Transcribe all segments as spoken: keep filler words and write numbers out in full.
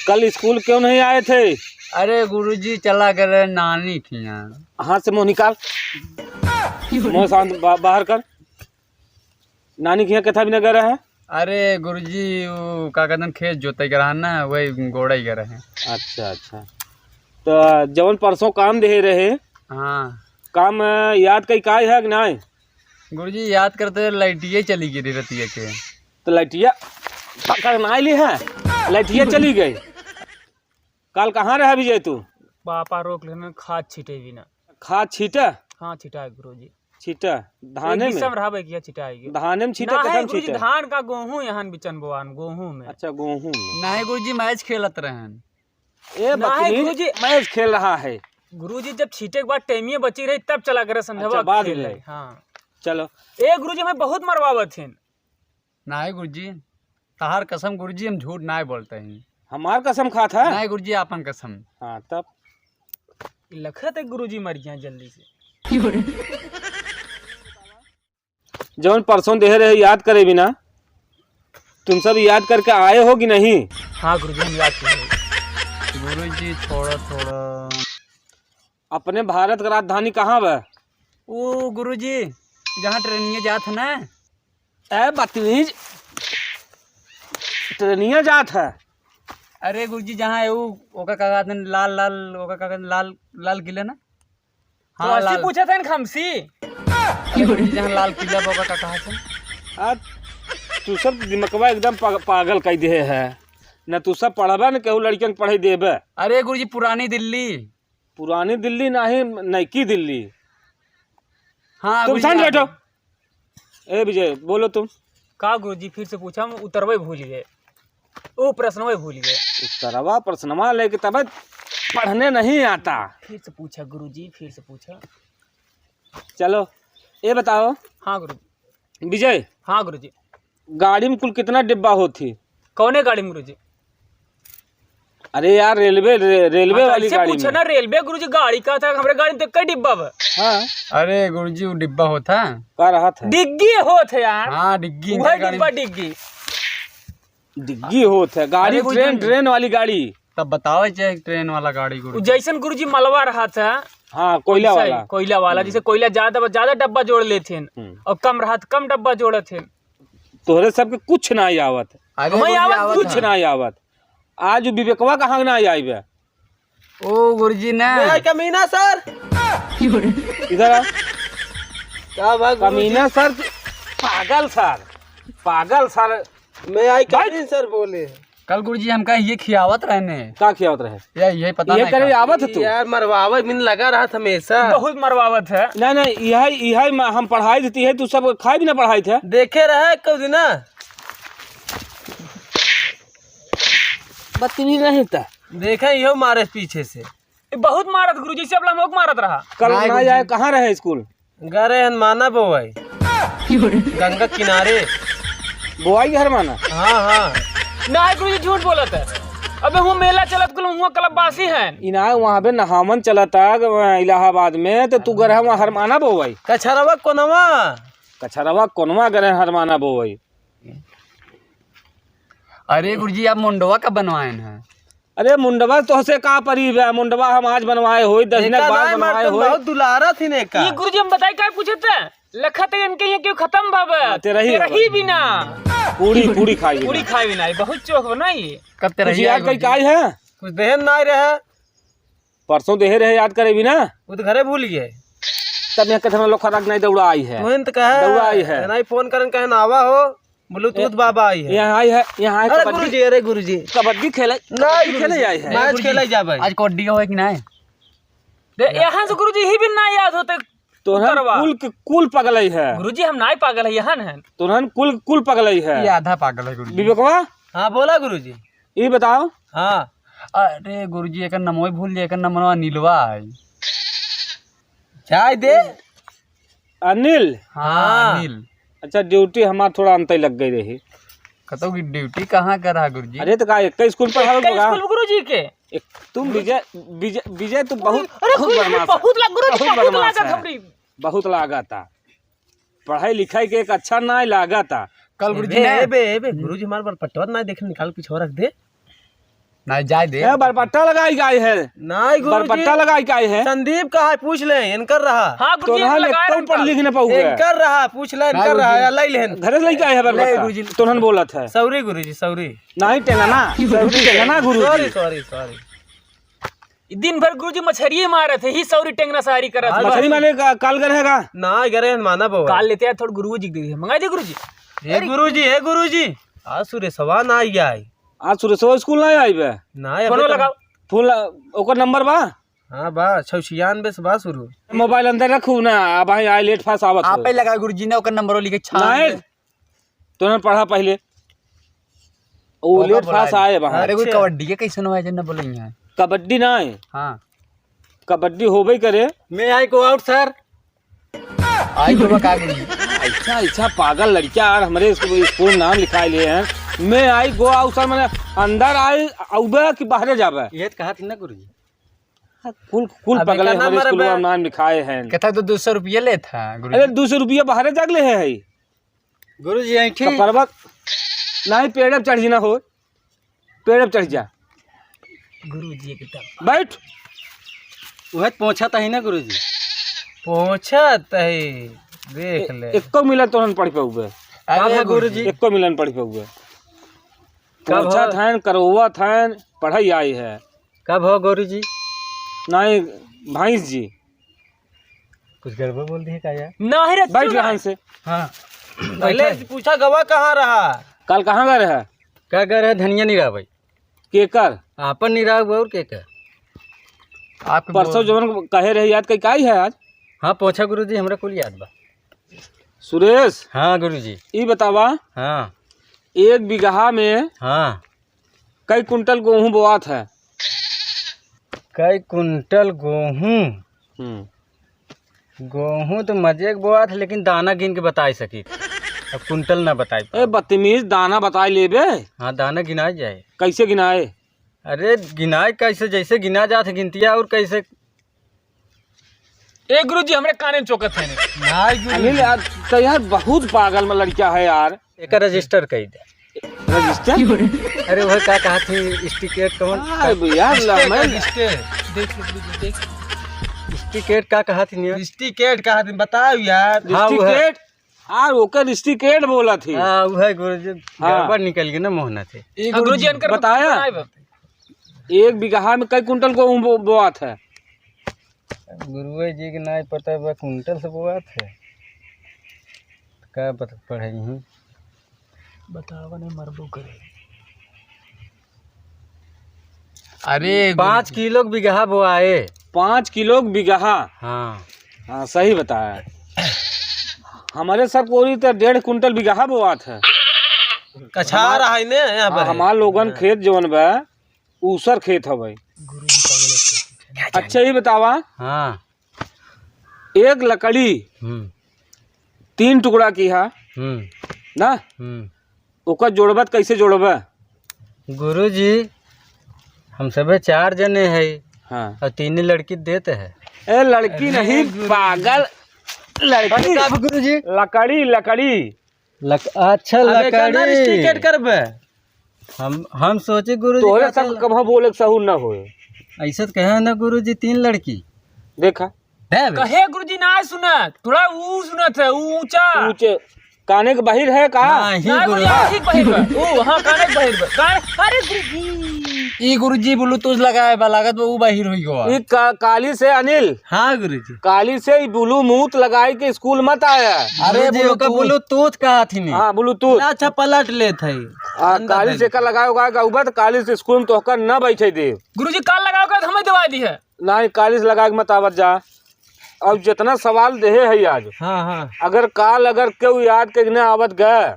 कल स्कूल क्यों नहीं आए थे? अरे गुरुजी, चला गए रहे नानी के यहाँ। हाथ से मुंह निकाल, मुंह शांत, बा-, बाहर कर। नानी के यहाँ कथा भी न गए रहे? अरे गुरुजी, वो का कहते हैं, खेत जोते गए रहे ना, वही गोड़े गए रहे। अच्छा, अच्छा। तो जवन परसों काम दे रहे, हाँ। काम, अ, याद कई काय है कि नाय? गुरुजी, याद करते लइटिये चली गई रतिया के। तो लइटिया पकड़ ना ली है, लइटिया चली गई। काल कहाँ रहा विजय तू? पापा रोक लेने, खाद छीटे बिना। खाद छीटे? हाँ, छिटाए गुरुजी। छीटे? धाने एक में? सब रहा बे किया छिटाए गयो। धाने में छीटे, ना है कथम गुरुजी, छीटे? धान का गोहूं यहाँ बिचन बोआन, गोहूं में। अच्छा, गोहूं में। नहीं गुरुजी, मैच खेलत रहन। ए नहीं बकरीद, गुरुजी। मैच खेल रहा है। गुरुजी, जब छीटे के बाद टेमिये बची रही, तब चला करे संध्या अच्छा, बाद खेल में। रही। हाँ। चलो। ए गुरुजी, हमें बहुत मरवावत हैं। नाहीं गुरुजी, तहार कसम गुरुजी, हम झूठ नाहीं बोलते हैं। हमार कसम खात है? नाहीं गुरुजी, आपन कसम। हाँ, तब? लखत है गुरुजी मर गया जल्दी से। जौन परसों देहे रहे, याद करे बिना, तुम सब याद करके आए हो कि नहीं? हाँ गुरुजी, हम याद किए। गुरुजी, थोड़ा, थोड़ा। अपने भारत का राजधानी कहाँ बा? ओ गुरुजी, जहाँ ट्रेनिया जात है ना। ए बतमीज, ट्रेनिया जात है? अरे गुरुजी, जहाँ है वो, ओका का कहते हैं, लाल, लाल, ओका का कहते हैं, लाल, लाल किला ना? तो हाँ, ऐसी लाल। पूछे थे ना हमसी। अरे गुरुजी, जहाँ लाल किला बा, ओका का कहते हैं? आ, तू सब दिमकवा एकदम पा-, पागल कर दिए है। न तू सब पढ़बा, न केहू लड़कियन के पढ़ाई देबे। अरे गुरुजी, पुरानी दिल्ली। पुरानी दिल्ली नाही, नईकी दिल्ली। हाँ, तुम गुरुजी, शांत आप बैठो। ए विजय, बोलो तुम। का गुरुजी, फिर से पूछा, हम उत्तरवे भूल गए, वो प्रश्नवे भूल गए। उत्तरवा प्रश्नवा लेके तब पढ़ने नहीं आता। फिर से पूछा गुरुजी, फिर से पूछा। चलो, ये बताओ। हाँ गुरुजी। विजय। हाँ गुरुजी। गाड़ी में कुल कितना डिब्बा होत ही? कौने गाड़ी में गुरुजी? अरे यार, रेलवे, रे-, रेलवे हाँ, तो वाली ऐसे गाड़ी पूछा में। ना, रेलवे गुरुजी गाड़ी का था, हमरे गाड़ी में तो कई डिब्बा बा। हाँ। अरे गुरुजी, वो डिब्बा होत है। का रहा था? डिग्गी होत है यार। हाँ, डिग्गी वह इनका गाड़ी डिब्बा में। डिग्गी। डिग्गी होत है, गाड़ी अरे गुरुजी, ट्रेन, ट्रेन वाली गाड़ी। तब बतावे चाहे ट्रेन वाला गाड़ी वो गुरुजी। जैसन गुरुजी मलवा रहा था, हाँ, कोयला वैसा ही, वाला। कोयला वाला, हम्म। जैसे कोयला ज्यादा बा, ज्यादा डब्बा जोड़ लेथिन, हम्म। और कम रहा त कम डब्बा जोड़त हैं। तोहरे सबके कुछ ना आवत। अरे हमें गुरुजी, आवत आवत कुछ है। ना आवत। आज विवेकवा कहाँ ना आइबे? ओ गुरुजी ना। ए, कमीना सर। इधर आ। का बा गुरुजी? कमीना सर, पागल सर, पागल सर। मैं आई बैठ। कमीन सर बोले। कल गुरुजी हमका ये खियावत रहने। का खियावत रहे? या, ये पता ये नहीं करे का। आवत है तू? यार, मरवावे में लगा रहा था हमेशा। बहुत मरवावत है। नहीं, नहीं, यही, यही म-, हम पढ़ाई देती है, तू सब खाए भी ना पढ़ाई थे। देखे रहे कब दिन ना। बत्ती नहीं था। देखे, इहो मारे पीछे से। ये बहुत मारत गुरुजी, सब लमोक मारत रहा। कल नाहीं ना गुरुजी। आए, कहाँ रहे स्कूल? गए रहे हनुमाना बोवाई। गंगा किनारे। बोवाई हनुमाना? हाँ, हाँ। नाहीं गुरुजी, झूठ बोलत है। अबे हुआ मेला चलत कुल हुआ क्लबवासी हैं। इनाय वहाँ पे नहावन चलत है, इलाहाबाद में, तो तू गए रहे वहाँ हनुमाना बोवाई। कछरवा कोनवा। कछरवा कोनवा गए रहे हनुमाना बोवाई। अरे गुरुजी, आप मुंडवा कब बनवाए हैं? अरे मुंडवा तोहसे का परी बे? मुंडवा हम आज बनवाए होई, दस दिन एका बाद नाय बनवाए मारतन, होई। बहुत दुलारा थी ने का। ये गुरुजी हम बताई काय पूछत है? लखत है इनके यहाँ क्यों खत्म बाबा? हाँ, तेरा ही तेरा ही बाबा। बिना। पूरी, पूरी खाई पूरी बिना। खाई बिना, ये बहुत चोख बना ये। कब तेरा कुछ ही याद आएगा कई गुरुजी? काय है? कुछ देहन नाय रहे। परसों देहे रहे, याद करे भी ना। वो तो घरे भूल गए। तब यहाँ कथन लोग खराक नहीं दौड़ा आई है। तुरंत कहे, दौड़ा आई है। नहीं फोन करन कहे ना आवा हो, ब्लूटूथ ए, बाबा आई है। यहाँ आई है, यहाँ आई अरे कबड्डी। गुरुजी, अरे गुरुजी। कबड्डी खेले, नहीं कबड्डी खेले गुरुजी, आई है। मैच गुरुजी, खेले जाबे। आज कबड्डी का हो कि नहीं? दे, यहाँ से गुरुजी ही भी ना याद होते। तोरहन उतरवा। कुल के कुल पगलई है। गुरुजी हम नाई पागल है, यहाँ है। तोरहन कुल के कुल पगलई है। ये आधा पागल है गुरुजी। विवेकवा? हाँ, बोला गुरुजी। ये बताओ। हाँ। अरे गुरुजी, एकर नमवे भूल जाए, एकर नमवा नीलवा है। चाय दे। अनिल? हाँ, हाँ। अनिल। अच्छा, ड्यूटी हमार थोड़ा अंतई लग गई रही। कतो की ड्यूटी कहाँ कर रहा गुरुजी? अरे तो का एक स्कूल पर एक हर स्कूल गुरुजी के? एक, तुम विजय, विजय, विजय, तू बहुत, अरे बहुत गुरुजी, बदमाश है। बहुत लाग-, गुरुजी, बहुत बहुत बदमाश लागत है। हमरी। बहुत लागत है। पढ़ाई लिखाई के एक अच्छा ना लागत है। कल गुरुजी ए बे, ने ए बे, गुरुजी हमारे पर पटवा ना देखे, निकाल पीछे रख दे। नहीं, जाए दे। ए, बरपट्टा लगाई के आए है। नहीं गुरुजी। बरपट्टा लगाई के आए है। संदीप का है, पूछ ले, इनकर रहा। हाँ गुरुजी, तोहन लगाए एको रहन पढ़ काल। लिख न पाउबे। इनकर रहा, पूछ ले, नहीं इनकर रहा, गुरुजी। या ले लेहन। घरे से लेके आए है नहीं बरपट्टा। गुरुजी। तोहन बोलत है। सौरी गुरुजी, सौरी। नहीं टेंगना, सौरी टेंगना गुरुजी। Sorry, sorry, sorry। दिन भर गुरुजी मछरिये मारत है, ही सौरी टेंगना सारी करत है। मछरी मारे का-, काल गए है का? ना, गए है, माना बउआ। काल लेते हैं, थोड़ा गुरुजी के दे दिए। मंगा दे गुरुजी। हे अरे। गुरुजी, हे गुरुजी। आज सुरेशवा ना आई है। आज सुरेशवा स्कूल ना आई बे? ना, अबे फोनो तो लगाओ। फोन ला-, ओकर नंबर बा? हाँ बा, छौ छियानबे से बा शुरू। मोबाइल अंदर रखू ना, अब आई, आई लेट फास आवत हो। आपे लगाओ गुरुजी ने ओकर नंबरो लिखे छान नहीं, दे। तोहन पढ़ा पहिले। ओ ओका लेट बोला फास है। आए बा। अरे कोई अच्छा। कबड्डी के कैसे ना है, जन बोले यहाँ। कबड्डी ना है। हाँ। कबड्डी होबे करे। May I go out, sir? आई तो का गुरुजी। अच्छा, अच्छा, पागल लड़किया यार, हमरे स्कूल, स्कूल में नाम लिखाए लिए हैं। May I go out, sir, माने अंदर आई, आउबे कि बाहरे जाबे? ये तो कहा थी ना गुरुजी। कुल, कुल अबे पागल का है, हमरे नंबर स्कूल बे? में नाम लिखाए हैं। कहता तो दो सौ रुपया लेत है, गुरुजी। अरे, दो सौ रुपया बाहरे जाके ले है, है। गुरुजी, ऐंठी। कपरवा, नहीं, पेड़ पे चढ़ जी ना हो, पेड़ पे चढ़ जा। गुरुजी एकदम। बैठ। वह पोंछत ही ना गुरुजी। पोंछत ही, देख ए-, ले। एको मिलन तोहन पढ़ पाउबे। अरे कब हो गुरुजी? एको मिलन पढ़ पाउबे। कब हो? पोंछत हैं, करवत हैं, पढ़ाई आई है। कब हो गुरुजी? नहीं, भैंस जी। कुछ गड़बड़ बोल दिए का यार? नहीं रे, बैठ चुप रहन रह। से। हाँ। पहले बैठे। पूछा गवा कहाँ रहा? कल कहाँ गए रहे? का गए रहे धनिया निरावे? केकर? आपन निराव और केकर? आपके परसों बोल- जवन कहे रहे याद कई काई है आज? हाँ, पूछा गुरुजी, हमरा कुल याद बा। सुरेश। हाँ गुरुजी। ई बतावा। हाँ। एक बीघा में हाँ। कई कुंटल गेहूं बोआत है? कई कुंटल गेहूं? हम्म। गेहूं तो मजे के बोआत है, लेकिन दाना गिन के बताई सकी, अब कुंटल ना बताई ए, पाई। बदतमीज, दाना बताई लेबे। हाँ, दाना गिनाई जाए। कैसे गिनाए? अरे, गिनाए कैसे? जैसे गिना जात है गिनतिया, और कैसे? ए गुरुजी, हमरे काने में चोकत है ने। नाई गुरुजी। अनिल यार, तो यार बहुत पागल में लड़का है यार। एकर रजिस्टर कई दे। रजिस्टर? अरे वह का कहा थी, स्टिकेट कौन? अरे भैया, स्टिकेट, मैं स्टिकेट। देख लो गुरुजी, देख। स्टिकेट का कहा थी नियर? स्टिकेट कहा थी, बताओ यार। हाँ, वो है। स्टिकेट? हाँ, ओकर स्टिकेट बोला थी। हाँ, वो है गुरुजी, हाँ। गड़बड़ निकल गई ना मोहना से। ए हाँ, गुरुजी, गुरुजी, इनकर बताया? बताए बाप। एक बीघा में कई कुंटल गेहूं बो-, बोआत है? गुरुए जी के नाई पता बा, कुंटल से बोआत है। का बत-, पढ़ई हूँ? बतावा नहीं, मरबो करे। अरे पाँच गुरुजी। किलो के बिगहा बोआए। पाँच किलो के बिगहा? हाँ। हाँ, सही बताया। हमारे सब कोरी तो डेढ़ कुंटल बिगहा बोआत है। कछार हमार-, है ने यहाँ पर हाँ, है। हमार लोगन हाँ। खेत जवन बा, ऊसर खेत हवे। गुरुजी पागल है। अच्छा, ये बतावा। हाँ। एक लकड़ी हम्म। तीन टुकड़ा की है, हम्म। ना? हम्म। ओकर जोड़बा त कैसे जोड़बा? गुरुजी, हम सबे चार जने है। हाँ। और तीन लड़की देते हैं। ए, लड़की अरे नहीं, गुरुजी। पागल। लड़की। अरे, का गुरुजी? लकड़ी, लकड़ी। लक-, अच्छा, अबे, का ना लकड़ी। रिस्ट्रिकेट करबे? हम, हम सोचे गुरुजी तोहरे का सब चल- कभो बोले के सहूर ना होए। ऐसे तो कहे ना गुरुजी, तीन लड़की। देखा। दे बे। कहे गुरुजी ना सुना, थोड़ा ऊ सुनत है, ऊ ऊंचा। ऊंचे। काने के बाहिर है का? नहीं, नहीं गुरुजी, गुरुजी। ठीक बाहिर बा। ओ, हाँ, काने के बाहिर बा। कान-, अरे गुरुजी। ई गुरुजी Bluetooth लगाए बा, लागत बा ऊ बाहिर होई गवा। ई का-, काली से अनिल। हाँ गुरुजी। काली से ई Bluetooth लगाई के स्कूल मत आया। अरे गुरुजी, ओका Bluetooth। Bluetooth कहा थी नी। हाँ, Bluetooth। अच्छा, पलट लेत है। आ, अंदर काली से का लगाए होगा, गउबा त काली से स्कूल में तोहका न बैठे दे। गुरुजी, काल लगाओ का, हमें दवाई दी है। नहीं, काली से लगा के मत आवत जा। और जितना सवाल देहे है आज, हाँ, हाँ। अगर काल अगर केहू याद के न आवत गए,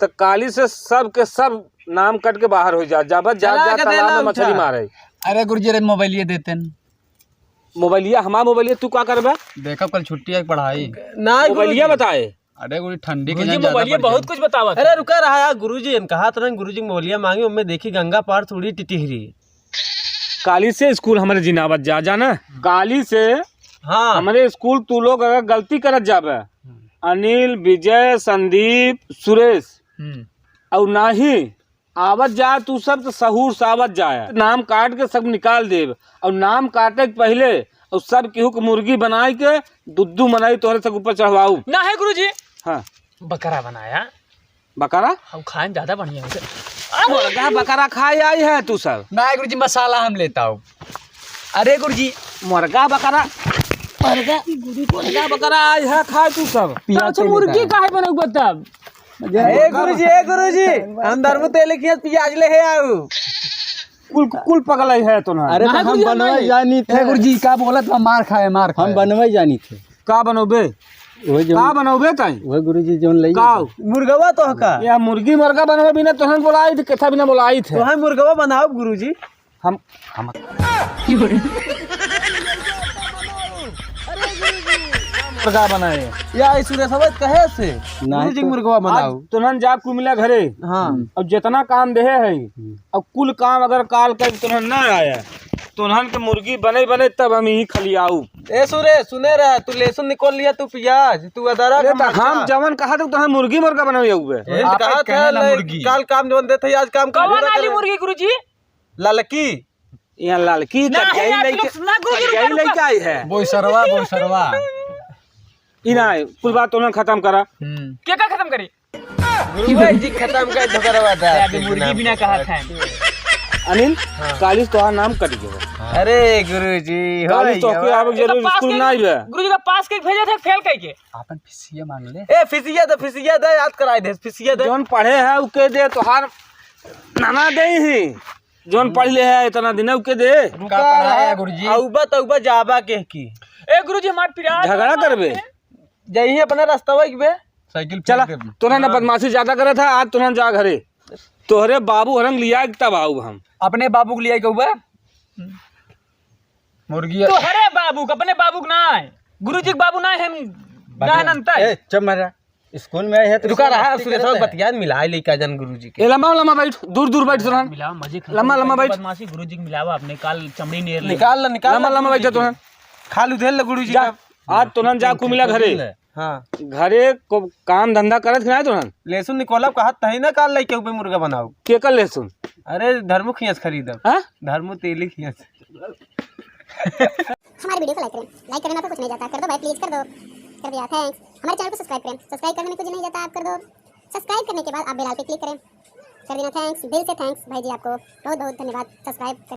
त काली से सब के सब नाम कट के बाहर हो जा, जाबत जा, चला जा के तालाब देला में मछली उठा। मारे। अरे गुरुजी, रे मोबाइलिया देते न। मोबाइलिया, हमार मोबाइलिया तू का करबे? देखो कल छुट्टी है पढ़ाई। ना मोबाइलिया गुरुजी। बताए। अरे गुरुजी, ठंडी के गुरुजी, जान ज्यादा मोबाइलिया बढ़ बहुत जाए। कुछ बतावत अरे है। रुका रहा यार, गुरुजी, इनका हाथ रंग गुरुजी मोबाइलिया मांगे, उनमें देखी गंगा पार थोड़ी टिटिहरी। काली से स्कूल हमारे जिनावत जा, जाना? काली से हाँ। हमारे स्कूल तू लोग अगर गलती करत जाबे, हम्म। अनिल, विजय, संदीप, सुरेश, हम्म। और नाही आवत जाए तू सब तो सहूर से आवत जाए, नाम काट के सब निकाल देब। और नाम काटे के पहिले और सब केहू के मुर्गी बनाई के दुद्दू मनई तोहरे सब ऊपर चढ़वाऊ। ना है गुरुजी। हाँ। बकरा बनाया। बकरा? हम खाए में ज्यादा बढ़िया होते। मुर्गा बकरा खाए आई है तू सब। ना गुरुजी, मसाला हम लेता हूँ। अरे गुरुजी। मुर्गा बकरा, मुर्गा, मुर्गा बकरा आई है खाए तू सब। पिया अच्छा, तेल मुर्गी का। काहे बनऊ बता? ए गुरुजी, ए गुरुजी, हम धर्म तेल के पियाज ले है आऊ। कुल, कुल पगल है तो ना। अरे तो ना हम गुरुजी, बनवाई नहीं। जानी थे। ए गुरुजी, का बोलत बा? मार खाए, मार हम खाए। बनवाई जानी थे। का बनोबे? वही जो का बनोबे ताई? वही गुरुजी जोन लई का? मुर्गवा तो का? या मुर्गी मुर्गा बनवे बिना तोहन बोलाई थे, केथा बिना बोलाई थे। तोहन मुर्गवा बनाओ गुरुजी। हम, हम मुर्गा बनाए। या ई सुरेशवा कहे से? नहीं गुरुजी तो। मुर्गवा बनाओ। आज तोहन जा कुमिला घरे। हाँ। और जितना काम देहे है, हम्म। और कुल काम अगर काल कर तोहन ना आया, तोहन के मुर्गी बने बने तब हम यही खलियाऊ। ए सुरेश, सुने रहा, तू लहसुन निकाल लिया, तू प्याज, तू अदरक, अरे तो मरचा। हम जवन कहा तो तोहन मुर्गी मुर्गा बनावे हुए। ए, आप कहा कहने था ला ले-, मुर्गी। काल काम जवन देते आज काम कौन कबूल वाली करे। मुर्गी गुरुजी? ललकी। यहाँ ललकी ना, करियाई यहाँ लइके, लुक-, ना, गुरु, गुरु, करियाई रुका, लइके रुका। आई है। बोईसरवा, बोईसरवा। ई ना है, कुल बात तोहन खत्म करा। हम्म। के का खत्म करी? गुरु भाई जी खत्म कर दो करवा था। अरे, अभी मुर्गी भी ना कहा था। अनिल, हाँ। कालिस तोहार नाम कट गया। अरे गुरुजी, कालिस तो के आवे के जरूरत स्कूल ना आइबे। गुरुजी का पास के भेजे थे, फेल कह के। आपन फीसिया मांग ले। ए, फीसिया दे, फीसिया दे, याद कराई दे, फीसिया दे। जौन पढ़े है, उके दे, तोहार नाना दे ही। जौन पढ़ ले है इतना दिन, उके दे। रुका पढ़ाया गुरुजी। अउबा तउबा जाबा के की। ए गुरुजी, हमार पिराज झगड़ा करबे? जइही अपना रास्ता बा बे। साइकिल चला, फेंक दे। तोहन ना हाँ। बदमाशी ज्यादा करे था, आज तोहन जा घरे। तोहरे बाबू हरन लिया के तब आऊ हम। अपने बाबू के लिया के हुआ? मुर्गी। तोहरे बाबू के, अपने बाबू के ना है। गुरुजी के बाबू ना है, हम बदमाश। ना है नंता है। ए, चुप मर जा। स्कूल में आए हैं तो रुका रहा, मस्ती सुरेश करता है। बतिया मिला लेका जन गुरुजी के। ए, लंबा, लंबा बैठ, दूर, दूर बैठ, सुरन। मिलाओ, मजे खा लंबा, लो, लंबा बैठ। बदमाशी गुरुजी के मिलाओ, अपने काल चमड़ी नेर ले। निकाल ला, निकाल लंबा, ला लंबा गुरुजी बैठ जा के। तोहन। खा लू, धर ले गुरुजी चुप। का। आज तोहन जा कुमिला घरे। हाँ। घरे को काम धंधा करत कि नाही तोहन? लहसुन निकोलब कहत तही ना काल लइके ऊपर मुर्गा बनाओ। के कर लहसुन? अरे धर्मू खियास खरीदब। हाँ? धर्मू तेली खियास। हमारे वीडियो को लाइक करें, लाइक करना तो कुछ नहीं जाता, कर दो भाई प्लीज कर दो, कर दिया, थैंक्स। हमारे चैनल को सब्सक्राइब करें, सब्सक्राइब करने में कुछ नहीं जाता, आप कर दो। सब्सक्राइब करने के बाद आप बेल पे क्लिक करें, कर देना थैंक्स, दिल से थैंक्स भाई जी आपको, बहुत बहुत धन्यवाद सब्सक्राइब